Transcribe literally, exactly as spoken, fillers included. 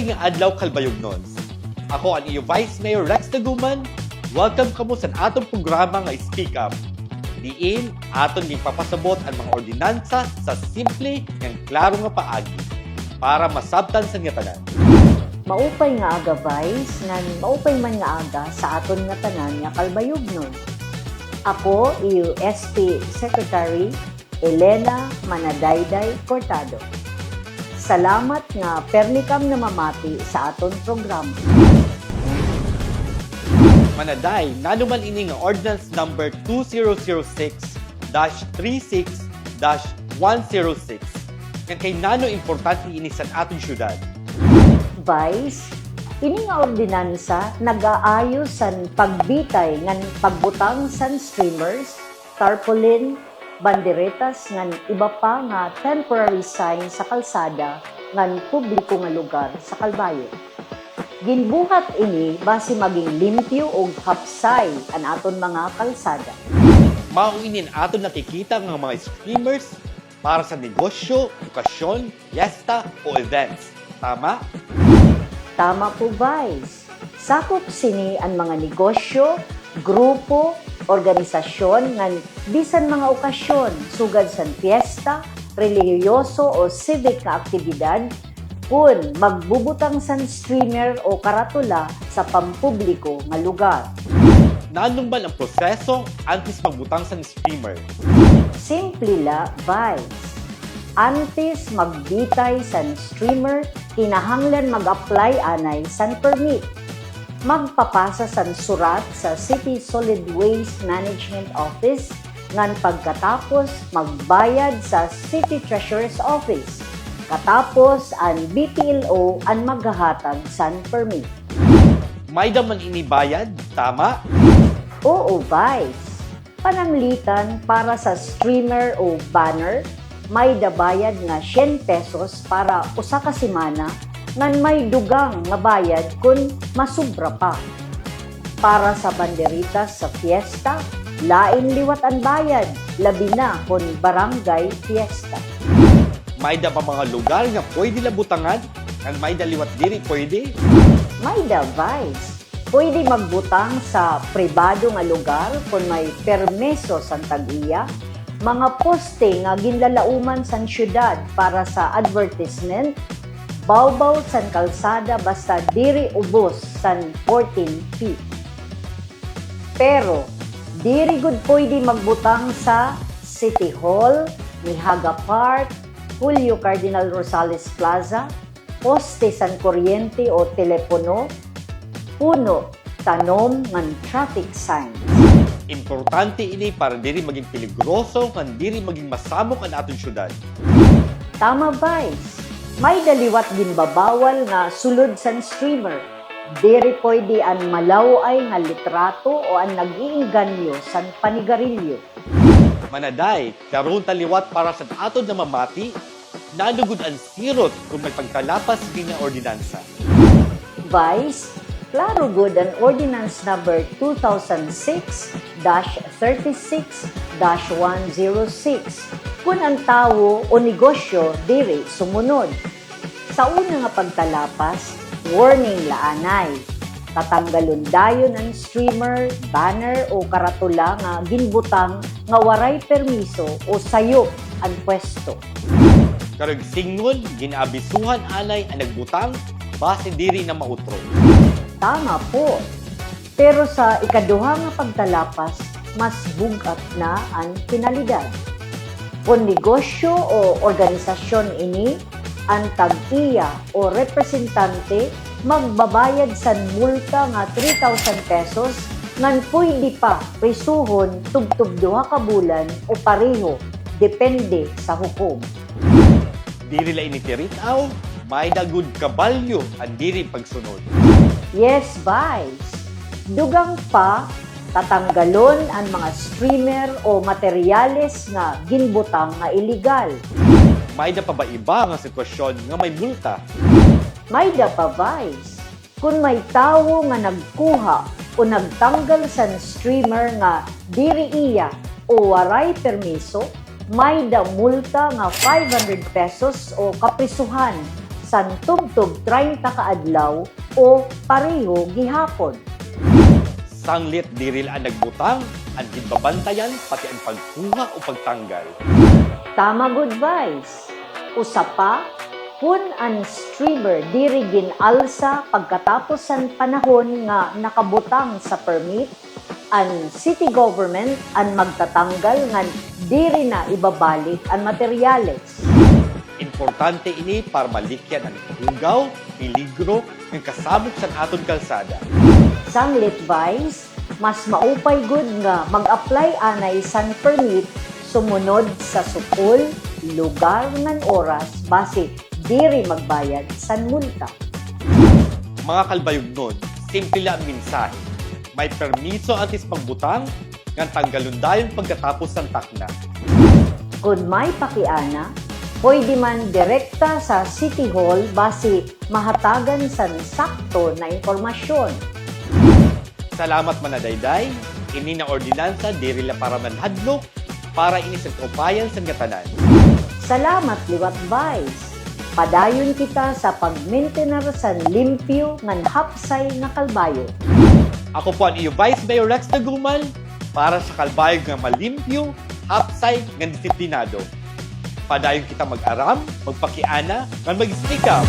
nga adlaw, Calbayugnons. Ako an iyo Vice Mayor Rex Daguman. Welcome kamo sa aton programa nga Speak Up. Diin aton ginpapasabot an mga ordinansa sa simple ngan klaro nga paagi para masabtan sa ngatanan. Maupay nga aga, Vice, ngan maupay man nga aga sa aton ngatanan nga Calbayugnon. Ako, iyo S P Secretary, Elena Manadayday Cortado. Salamat nga permi kam namamati sa aton programa. Manaday, nano man ini nga Ordinance Number two zero zero six dash three six dash one zero six, ngan kay nano importante ini san aton syudad? Vice, ini nga ordinansa nag-aayo san pagbitay ngan pagbutang san streamers, tarpaulin, banderetas ngan iba pa nga temporary sign sa kalsada ngan publiko nga lugar sa Calbayog. Ginbuhat ini basi maging limpyo ug hapsay an aton mga kalsada. Mao ini an aton nakikita nga mga streamers para sa negosyo, okasyon, piyesta o events. Tama? Tama po, Vice. Sakop sini an mga negosyo, grupo, organisasyon ngan bisan mga okasyon sugad san piyesta, relihiyoso o civic nga aktibidad, kun magbubutang san streamer o karatula sa pampubliko nga lugar. Nano man an proseso antes magbutang san streamer? Simple la, Vice. Antes magbitay san streamer, kinahanglan mag-apply anay san permit. Magpapasa san surat sa City Solid Waste Management Office, ngan pagkatapos magbayad sa City Treasurer's Office. Katapos an B P L O an maghahatag san permit. May-da man ini bayad, tama? Oo, Vice. Pananglitan, para sa streamer o banner, may-da bayad nga syen pesos para usa ka semana, ngan may dugang nga bayad kun masubra pa. Para sa banderitas sa piyesta, lain liwat an bayad, labi na kun barangay piyesta. May-da pa mga lugar nga pwede la butangan, ngan may-da liwat diri pwede? May-da, Vice. Pwede magbutang sa pribado nga lugar kon may permiso san tag-iya, mga poste nga ginlalauman san syudad para sa advertisement, bawbaw san kalsada basta diri ubos san fourteen feet. Pero diri gud pwede magbutang sa City Hall, Nijaga Park, Julio Cardinal Rosales Plaza, poste san kuryente o telepono, puno, tanom ngan traffic signs. Importante ini para diri maging peligroso ngan diri maging masamok an aton syudad. Tama, Vice. May-da liwat ginbabawal nga sulod san streamer. Diri pwede an malaw-ay nga litrato o an nag-iinganyo san panigarilyo. Manaday, karon ta liwat para sa aton namamati, nano gud an sirot kon may pagtalapas hini nga ordinansa? Vice, klaro gud an Ordinance Number two thousand six dash thirty-six dash one zero six kon an tawo o negosyo diri sumunod. Sa una nga pagtalapas, warning la anay. Tatanggalon dayon an streamer, banner o karatula nga ginbutang nga waray permiso o sayop an pwesto. Karuyag sidngon, gin-aabisuhan anay an nagbutang basi diri na mautro. Tama po. Pero sa ikaduha nga pagtalapas, mas bug-at na an penalidad. Kon negosyo o organisasyon ini, an tag-iya o representante magbabayad san multa nga three thousand pesos ngan pwede pa prisuhon tubtob duha ka bulan o pareho, depende sa hukom. Diri la ini tirik-aw, may-da gud kabalyo an diri pagsunod. Yes, Vice. Dugang pa, tatanggalon an mga streamer o materyales nga ginbutang nga iligal. May-da pa ba iba nga sitwasyon nga may multa? May-da pa, Vice. Kon may tawo nga nagkuha o nagtanggal san streamer nga diri iya o waray permiso, may-da multa nga five hundred pesos o kaprisohan san tubtob treinta ka adlaw o pareho gihapon. Sanglit diri la an nagbutang an ginbabantayan, pati an pagkuha o pagtanggal. Tama gud, Vice. Usa pa, kon an streamer diri gin-alsa pagkatapos san panahon nga nakabutang sa permit, an city government an magtatanggal ngan diri na ibabalik an materyales. Importante ini para malikyan an hugaw, peligro, ngan kasabok san aton kalsada. Sanglit, Vice, mas maupay gud nga mag-apply anay san permit sumunod sa sukol, lugar, ngan oras, basi diri magbayad san multa. Mga Calbayognon, simple la an mensahe. May permiso antes magbutang, ngan tanggalon dayon pagkatapos san takna. Kon may pakiana, pwede man direkta sa City Hall basi mahatagan san sakto na impormasyon. Salamat, Mana Dayday. Ini nga ordinansa diri la para manhadlok, para ini sa kaupayan san ngatanan. Salamat liwat, Vice. Padayon kita sa pagmintenar san limpyo ngan hapsay nga Calbayog. Ako po an iyo Vice Mayor Rex Daguman, para sa Calbayog nga malimpyo, hapsay, ngan disiplinado. Padayon kita mag-aram, magpakiana, ngan mag-speak up.